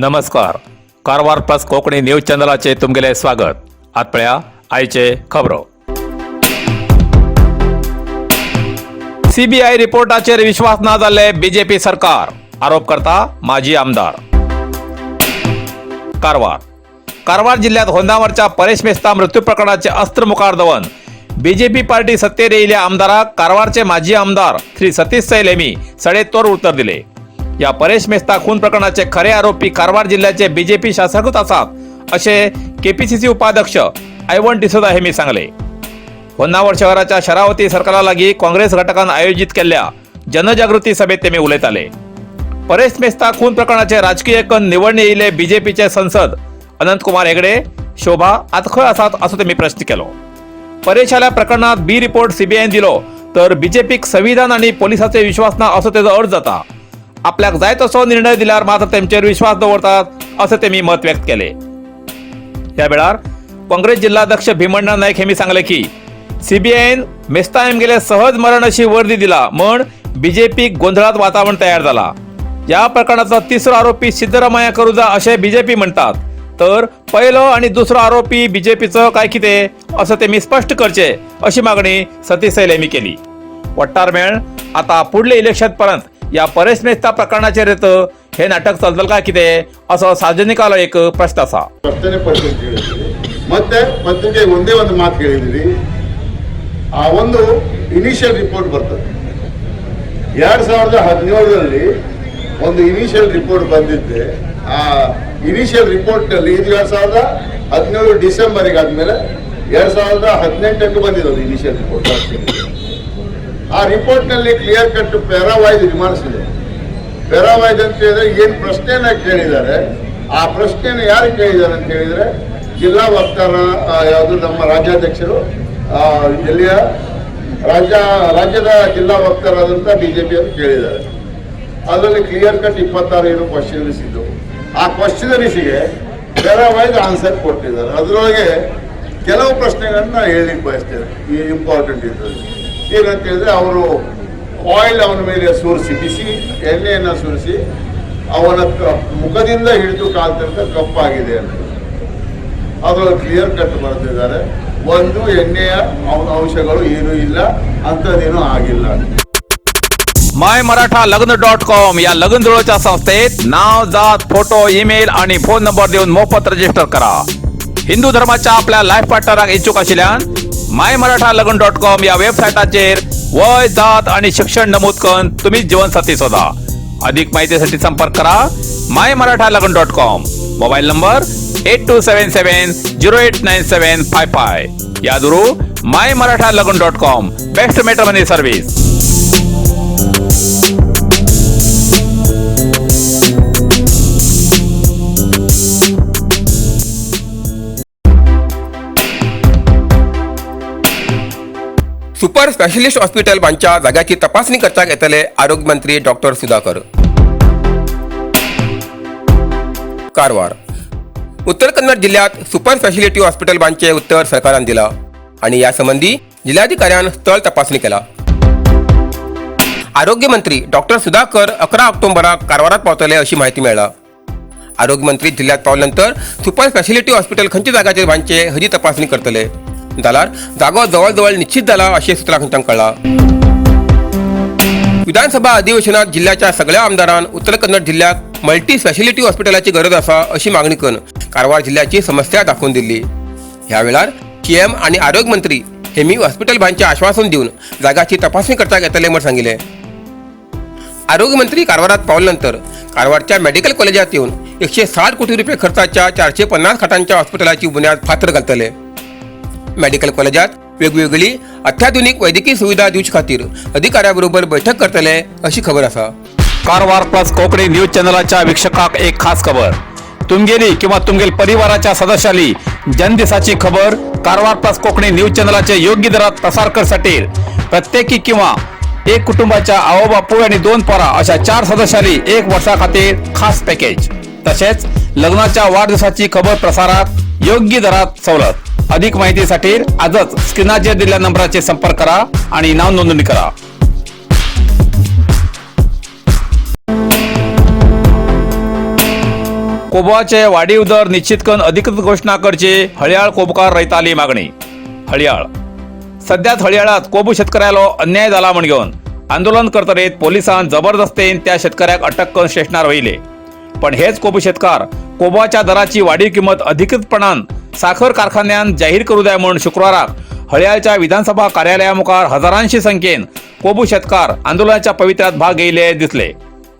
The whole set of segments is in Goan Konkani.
नमस्कार, कारवार प्लस कोंकणी न्यूज चॅनलाचे तुमगेले स्वागत. आत पळया आयचे खबरो. सीबीआय रिपोर्टाचेर विश्वास ना जाल्ले बीजेपी सरकार, आरोप करता माजी आमदार. कारवार. कारवार जिल्ह्यात होंदावरच्या परेश मेस्ता मृत्यू प्रकरणाचे अस्त्र मुखार दवन बीजेपी पार्टी सत्तेर येयिल्ल्या आमदाराक कारवारचे माजी आमदार श्री सतीश सैल हेमी सडेतोड उत्तर दिले. या परेश मेस्ता खून प्रकरणाचे खरे आरोपी कारवार जिल्ह्याचे बीजेपी शासकच आसात, असे केपीसीसी उपाध्यक्ष आयवन डिसोदा हेमी सांगले. होन्नावर शहराच्या शरावती सरकारा लागीं काँग्रेस घटकान आयोजीत केल्ल्या जनजागृती सभेत तेमी उलयताले. परेश मेस्ता खून प्रकरणाचे राजकीय कन निवडणे येयिल्ले बीजेपीचे संसद अनंत कुमार हेगडे, शोभा आतां खंय आसात, असो तेमी प्रश्न केलो. परेशाल्या प्रकरणात बी रिपोर्ट सीबीआयन दिलो तर बीजेपीक संविधान आणि पोलिसाचे विश्वास ना असो तेजो अर्थ जाता. आपल्याक जाय तसो निर्णय दिल्यार मात्र तेमचेर विश्वास दवरतात, असें तेमी मत व्यक्त केले. ह्या वेळार काँग्रेस जिल्हाध्यक्ष भीमण्णा नाईक हेमी सांगले की सीबीआयन मेस्ता हेमगेले सहज मरण अशी वर्दी दिला म्हण बीजेपीक गोंधळात वातावरण तयार जाला. या प्रकरणाचा तिसरो आरोपी सिद्धरामय्या करू जा असे बीजेपी म्हणतात, तर पहिलो आणि दुसरो आरोपी बीजेपीचं काय कितें, असं ते मी स्पष्ट करचे, अशी मागणी सतीश सैल यांनी केली. वट्टार मेळ आता पुढले इलेक्शन पर्यंत या परेश मेस्ता प्रकरणाचेर येत हे नाटक चलतलं काय कितें, असो सार्वजनिकालो एक प्रश्न आसा. ಹತ್ತನೇ ಪರ್ಸೆಂಟ್ ಹೇಳಿದ್ದೀವಿ. ಮತ್ತೆ ಪತ್ರಿಕೆ ಒಂದೇ ಒಂದು ಮಾತು ಹೇಳಿದ್ದೀವಿ. ಆ ಒಂದು ಇನಿಷಿಯಲ್ ರಿಪೋರ್ಟ್ ಬರ್ತದೆ. 2017ರಲ್ಲಿ ಒಂದು ಇನಿಷಿಯಲ್ ರಿಪೋರ್ಟ್ ಬಂದಿದ್ದೆ. ಆ ಇನಿಷಿಯಲ್ ರಿಪೋರ್ಟ್ನಲ್ಲಿ ಇದು 2017 ಡಿಸೆಂಬರಿಗೆ ಆದಮೇಲೆ 2018ಕ್ಕೆ ಬಂದಿರೋದು ಇನಿಷಿಯಲ್ ರಿಪೋರ್ಟ್. ಆ ರಿಪೋರ್ಟ್ನಲ್ಲಿ ಕ್ಲಿಯರ್ ಕಟ್ ಪ್ಯಾರಾವೈಸ್ ರಿಮಾರ್ಕ್ಸ್ ಇದೆ. ಪ್ಯಾರಾವೈಸ್ ಅಂತ ಹೇಳಿದ್ರೆ, ಏನು ಪ್ರಶ್ನೆನ ಕೇಳಿದ್ದಾರೆ, ಆ ಪ್ರಶ್ನೆನ ಯಾರು ಕೇಳಿದ್ದಾರೆ ಅಂತ ಹೇಳಿದ್ರೆ, ಜಿಲ್ಲಾ ವಕ್ತಾರ ಯಾವುದು ನಮ್ಮ ರಾಜ್ಯಾಧ್ಯಕ್ಷರು, ಜಿಲ್ಲೆಯ ರಾಜ್ಯದ ಜಿಲ್ಲಾ ವಕ್ತಾರರಾದಂಥ ಬಿಜೆಪಿಯವರು ಕೇಳಿದ್ದಾರೆ. ಅದರಲ್ಲಿ ಕ್ಲಿಯರ್ ಕಟ್ 26 ಏನು ಕ್ವಶನರೀಸ್ ಇದ್ದವು, ಆ ಕ್ವಶನರೀಸಿಗೆ ಪ್ಯಾರಾವೈಸ್ ಆನ್ಸರ್ ಕೊಟ್ಟಿದ್ದಾರೆ. ಅದರೊಳಗೆ ಕೆಲವು ಪ್ರಶ್ನೆಗಳನ್ನ ನಾನು ಹೇಳಲಿಕ್ಕೆ ಬಯಸ್ತೇನೆ. ಈ ಇಂಪಾರ್ಟೆಂಟ್ ಇದ್ದದ್ದು ಏನಂತ ಹೇಳಿದ್ರೆ, ಅವರು ಆಯಿಲ್ ಅವನ ಮೇಲೆ ಸುರಿಸಿ, ಬಿಸಿ ಎಣ್ಣೆಯನ್ನು ಸುರಿಸಿ ಅವನ ಮುಖದಿಂದ ಹಿಡಿದು ಕಾಲ್ ತನಕ ಕಪ್ಪಾಗಿದೆ ಅಂತ ಅದರೊಳಗೆ ಕ್ಲಿಯರ್ ಕಟ್ ಬರೆದಿದ್ದಾರೆ. ಒಂದು ಎಣ್ಣೆಯ ಅಂಶಗಳು ಏನೂ ಇಲ್ಲ, ಅಂಥದ್ದೇನೂ ಆಗಿಲ್ಲ. माय मराठा लग्न डॉट कॉम या लग्न जुळोच्या संस्थेत नाव, जात, फोटो, ईमेल आणि फोन नंबर देऊन मोफत रजिस्टर करा. हिंदू धर्माच्या आपल्या लायफ पार्टनराक इच्छुक आशिल्ल्यान माय मराठा लग्न डॉट कॉम या वेबसायटाचेर वय, जात आणि शिक्षण नमूद करून तुम्हीच जीवनसाथी शोधा. अधिक माहितीसाठी संपर्क करा माय मराठा लग्न dot com, mobile number 8277089755. यादुरू my Maratha लग्न dot com, best matrimony service. Super specialist hospital बांदच्या जाग्याची तपासणी करपाक येतले आरोग्य मंत्री डॉक्टर सुधाकर. कारवार. उत्तर कन्नड जिल्ह्यात सुपर स्पेशालिटी हॉस्पिटल बांदचे उत्तर सरकारान दिला आणि या संबंधी जिल्हाधिकाऱ्यान स्थळ तपासणी केला. आरोग्य मंत्री डॉक्टर सुधाकर 11 ऑक्टोबराक कारवारात पावतले अशी माहिती मेळ्ळा. आरोग्य मंत्री जिल्ह्यात पावल्या नंतर सुपर स्पेशालिटी हॉस्पिटल खंयच्या जाग्याचेर बांदचे हाजी तपासणी करतले. जाल्यार जागो जवळ जवळ निश्चित जाला अशें सुत्रां खंयच्यान कळ्ळां. विधानसभा अधिवेशनात जिल्ह्याच्या सगळ्या आमदारान उत्तर कन्नड जिल्ह्यात मल्टी स्पेशालिटी हॉस्पिटलाची गरज आसा अशी मागणी करून कारवार जिल्ह्याची समस्या दाखोवन दिल्ली. ह्या वेळार सीएम आणि आरोग्य मंत्री हेमी हॉस्पिटल बांदचे आश्वासन दिवन जागाची तपासणी करपाक येतले म्हण सांगिल्लें. आरोग्य मंत्री कारवारात पावल्यानंतर कारवारच्या मेडिकल कॉलेजात येऊन 160 कोटी रुपये खर्चाच्या 450 खाटांच्या हॉस्पिटलाची बुन्याद फातर घालतले. मेडिकल कॉलेजात वेगवेगळी अत्याधुनिक वैद्यकीय सुविधा दिवचे खातीर अधिकाऱ्याबरोबर बैठक करतले अशी खबर आसा. कारवार प्लस कोकणी न्यूज चॅनलाच्या वीक्षकाक एक खास खबर. तुमगेली किंवा तुमगेल परिवाराच्या सदस्याली जन्मदिसाची खबर कारवार प्लस कोकणी न्यूज चॅनलाचे योग्य दरात प्रसार करसाठी प्रत्येकी किंवा एक कुटुंबाच्या आवो बापूय आणि दोन पोरा अशा चार सदस्याली एक वर्षा खातीर खास पॅकेज, तसेच लग्नाच्या वाढदिवसाची खबर प्रसारात योग्य दरात सवलत. अधिक माहितीसाठी आजच स्क्रीनाचेर दिलेल्या नंबराचे संपर्क करा आणि नाव नोंदणी करा. कोबाचे वाढीव दर निश्चित करून अधिकृत घोषणा करची हळयाळ कोबकार रयताली मागणी. हळयाळ सध्याच हळयाळात कोबू शेतकऱ्यालो अन्याय जाला म्हण घेवन आंदोलन करतरेत पोलिसान जबरदस्तेन त्या शेतकऱ्याक अटक करून स्टेशनार व्हयले. पण हेच कोबू शेतकार कोबाच्या दराची वाढीव किंमत अधिकृतपणान साखर कारखान्यान जाहीर करू जाय म्हूण शुक्राराक हळयाळच्या विधानसभा कार्यालया मुखार हजारांशी संख्येन कोबू शेतकार आंदोलनाच्या पवित्र्यात भाग घेयले दिसले.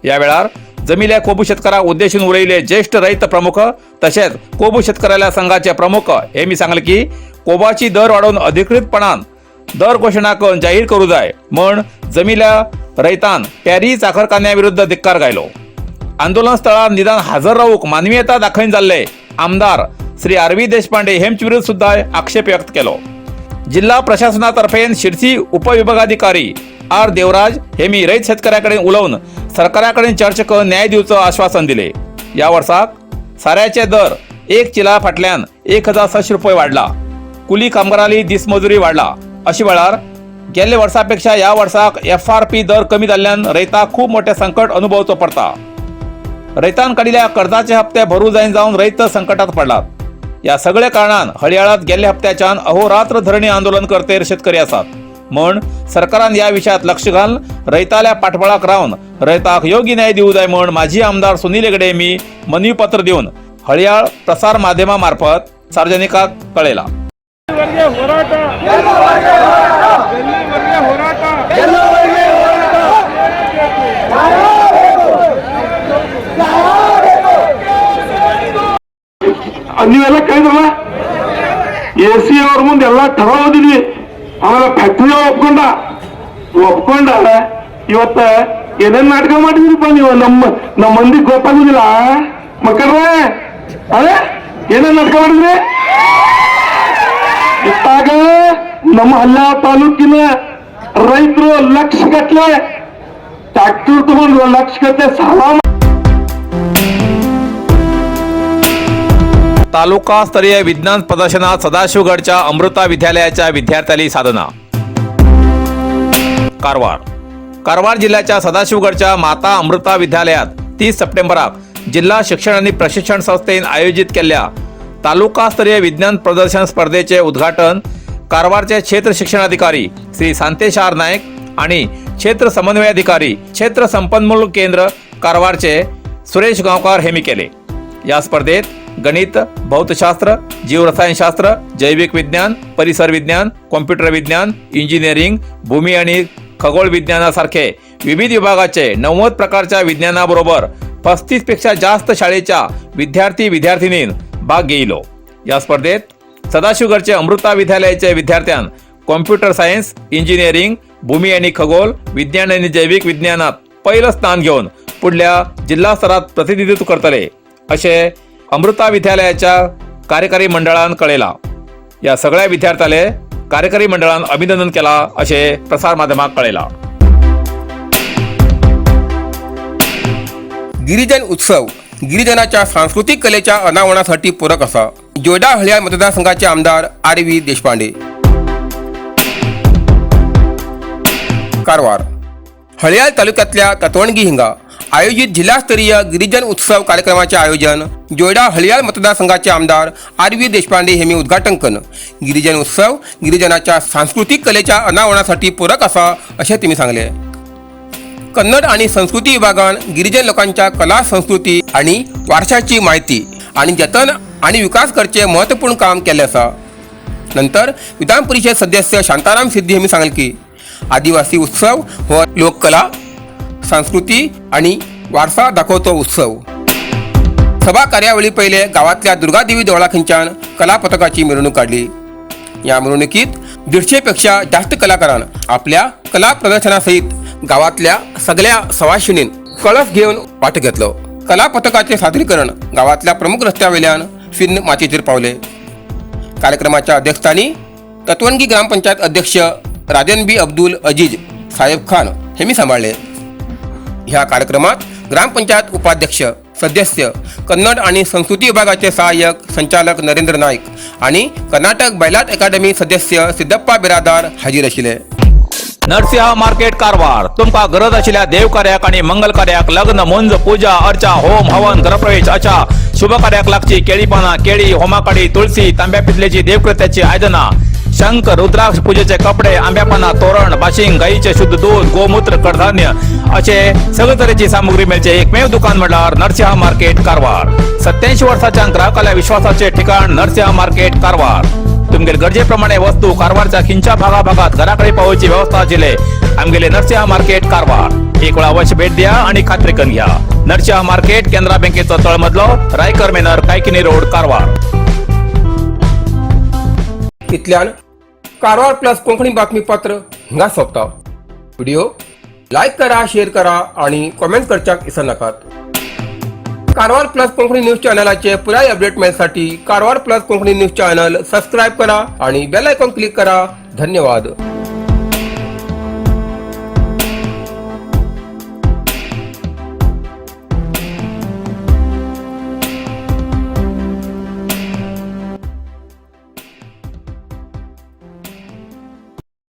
या वेळार जमिल्या कोबू शेतकऱ्याक उद्देशून उलयले ज्येष्ठ रयत प्रमुख तसेच कोबू शेतकऱ्याला संघाचे प्रमुख हे मी सांगले की कोबाची दर वाडोवन अधिकृतपणान दर घोषणा करून जाहीर करू जाय म्हण जमिल्या रयतान पॅरी साखरखान्याविरुद्ध धिक्कार गायलो. आंदोलन स्थळार निदान हजर रावूक मानवीयता दाखयन जाल्ले आमदार श्री आर व्ही देशपांडे हेमचे विरुद्ध सुद्धा आक्षेप व्यक्त केलो. जिल्हा प्रशासनातर्फे शिरसी उपविभागाधिकारी आर देवराज हे मी रयत शेतकऱ्याकडे उलोवन सरकाराकडेन चर्चा करून न्याय दिवचो आश्वासन दिले. या वर्साक साऱ्याचे दर एक चिला फाटल्यान 1600 रुपये वाडला. कुली कामगाराली दिसमजुरी वाडला. अशी वेळार गेल्ल्या वर्सापेक्षा ह्या वर्साक एफआरपी दर कमी जाल्ल्यान रयताक खूब मोठे संकट अनुभवचो पडटा. रयतान काडिल्ल्या कर्जाचे हप्ते भरू जायन जावन रयत संकटात पडलात. या सगळ्या कारणान हळयाळात गेल्ल्या हप्त्याच्यान अहोरात्र धरणी आंदोलन करते शेतकरी आसात म्हण सरकारान या विशयात लक्ष घालून रयताल्या पाठबळाक रावन रयताक योग्य न्याय दिवू जाय म्हण माजी आमदार सुनील हेगडे मी मनवी पत्र दिवन हळयाळ प्रसार माध्यमा मार्फत सार्वजनिकाक कळयला. ಎಲ್ಲಿವರೆಗೆ ಹೋರಾಟ? ಎಲ್ಲಿವರೆಗೆ ಹೋರಾಟ? ನೀವೆಲ್ಲ ಕೇಳಿದ್ರಲ್ಲ, ಎ ಸಿ ಅವ್ರ ಮುಂದೆ ಎಲ್ಲ ಠರ ಓದಿದ್ವಿ. ಆಮೇಲೆ ಫ್ಯಾಕ್ಟ್ರಿ ಒಪ್ಕೊಂಡ ಒಪ್ಕೊಂಡ ಇವತ್ತ ಏನೇನ್ ನಾಟಕ ಮಾಡಿದ್ರಿಪ್ಪ ನೀವು? ನಮ್ಮ ನಮ್ಮ ಮಂದಿಗೆ ಗೊತ್ತಾಗುದಿಲ್ಲ ಮಕ್ಕಳ್ರೆ. ಅದೇ ಏನೇನ್ ನಾಟಕ ಮಾಡಿದ್ರಿ? ಇತ್ತಾಗ ನಮ್ಮ ಹಲ್ಯಾಳ ತಾಲೂಕಿನ ರೈತರು ಲಕ್ಷ ಗಟ್ಲೆ ಟ್ರ್ಯಾಕ್ಟರ್ ತಗೊಂಡು ಲಕ್ಷ ಗಟ್ಲೆ ಸಾಲ तालुका स्तरीय विज्ञान प्रदर्शनात सदाशिवगडच्या अमृता विद्यालयाच्या विद्यार्थ्यांनी साधना. कारवार. कारवार जिल्ह्याच्या सदाशिवगडच्या माता अमृता विद्यालयात 30 सप्टेंबराक जिल्हा शिक्षण आणि प्रशिक्षण संस्थेन आयोजित केल्ल्या तालुकास्तरीय विज्ञान प्रदर्शन स्पर्धेचे उद्घाटन कारवारचे क्षेत्र शिक्षणाधिकारी श्री सांतेश आर नाईक आणि क्षेत्र समन्वय अधिकारी, क्षेत्र संपन्मूल केंद्र कारवारचे सुरेश गावकर हेमी केले. या स्पर्धेत गणित, भौतशास्त्र, जीवरसायनशास्त्र, जैविक विज्ञान, परिसर विज्ञान, कॉम्प्युटर विज्ञान, इंजिनिअरिंग, भूमी आणि खगोल विज्ञानासारखे विविध विभागाचे 90 प्रकारच्या विज्ञानाबरोबर 35 पेक्षा जास्त शाळेच्या विद्यार्थी विद्यार्थिनीं भाग घेतलो. या स्पर्धेत सदाशिवगडचे अमृता विद्यालयाचे विद्यार्थ्यां कॉम्प्युटर सायन्स, इंजिनिअरिंग, भूमी आणि खगोल विज्ञान आणि जैविक विज्ञानात पहिलं स्थान घेऊन पुढल्या जिल्हा स्तरात प्रतिनिधित्व करतले असे अमृता विद्यालयाच्या कार्यकारी मंडळान कळयला. या सगळ्या विद्यार्थ्याले कार्यकारी मंडळान अभिनंदन केला असे प्रसार माध्यमाक कळयला. गिरिजन उत्सव गिरिजनाच्या सांस्कृतिक कलेच्या अनावरणासाठी पूरक असा, जोयडा हळयाळ मतदारसंघाचे आमदार आर व्ही देशपांडे. कारवार. हळयाळ तालुक्यातल्या तत्वणगी हिंगा आयोजित जिल्हास्तरीय गिरिजन उत्सव कार्यक्रमाचे आयोजन जोयडा हळयाळ मतदारसंघाचे आमदार आर व्ही देशपांडे यांनी उद्घाटन करून गिरिजन उत्सव गिरिजनाच्या सांस्कृतिक कलेच्या अनावरणासाठी पूरक असा असे त्यांनी सांगले. कन्नड आणि संस्कृती विभागान गिरिजन लोकांच्या कला, संस्कृती आणि वारशाची माहिती आणि जतन आणि विकास करचे महत्वपूर्ण काम केले असा. नंतर विधान परिषद सदस्य शांताराम सिद्धी यांनी सांगले की आदिवासी उत्सव हो लोककला, संस्कृती आणि वारसा दाखवतो उत्सव. सभा कार्यावळी पहिले गावातल्या दुर्गादेवी देवळाखंच्यान कला पथकाची मिरवणूक काढली. या मिरवणुकीत 150 पेक्षा जास्त कलाकारां आपल्या कला प्रदर्शनासहित गावातल्या सगळ्या सवाशिणीन कळस घेऊन वाट घेतलो. कला पथकाचे सादरीकरण गावातल्या प्रमुख रस्त्यावेल्यान फिन्न माचयेचेर पावले. कार्यक्रमाच्या अध्यक्षस्थानी तत्वनगी ग्रामपंचायत अध्यक्ष राजन बी अब्दुल अजीज साहेब खान हे मी सांभाळले. ह्या कार्यक्रमात ग्रामपंचायत उपाध्यक्ष, सदस्य, कन्नड आणि संस्कृती विभागाचे सहाय्यक संचालक नरेंद्र नाईक आणि कर्नाटक बैलाट अकादमी सदस्य सिद्धप्पा बिरादार हाजीर आशिल्ले. नरसिंह मार्केट कारवार. तुमकां गरज आशिल्ल्या देव कार्याक आनी मंगल कार्याक, लग्न, मुंज, पूजा अर्चा, होम हवन, गृहप्रवेश अशा शुभ कार्याक लागची केळी पानां, केळी, होमाकाडी, तुळसी, तांब्या पितलेची देवकृत्याची आयदनां, शंख, रुद्राक्ष, पूजेचे कपडे, आंब्या पानां, तोरण, बाशिंग, गाईचे शुद्ध दूध, गोमूत्र, कडधान्य असे सगळे तरेची सामुग्री मेळचे एकमेव दुकान म्हणल्यार नरसिंह मार्केट कारवार. 87 वर्साच्या ग्राहकाल्या विश्वासाचे ठिकाण नरसिंह मार्केट कारवार. तुमगेले गरजेप्रमाणे वस्तू कारवारच्या खिंच्या भागाभागात घराकडे पावोवची व्यवस्था आशिल्ले आमगेले नरसिंह मार्केट कारवार. एक वेळा अवश्य भेट द्या आणि खात्री करून घ्या. नरसिंह मार्केट, केनरा बँकेचो तळमजलो, रायकर मेनर, कायकिनी रोड, कारवार. इतल्यान कारवार प्लस कोंकणी बातमीपत्र हिंगा सोंपता. व्हिडिओ लायक करा, शेअर करा आणि कॉमेंट करच्याक विसरनाकात. कारवार प्लस कोंकणी न्यूज चॅनलाचे पुराय अपडेट मेळसाठी Karwar plus Konkani news channel subscribe करा आणि बेल आयकॉन क्लिक करा. धन्यवाद.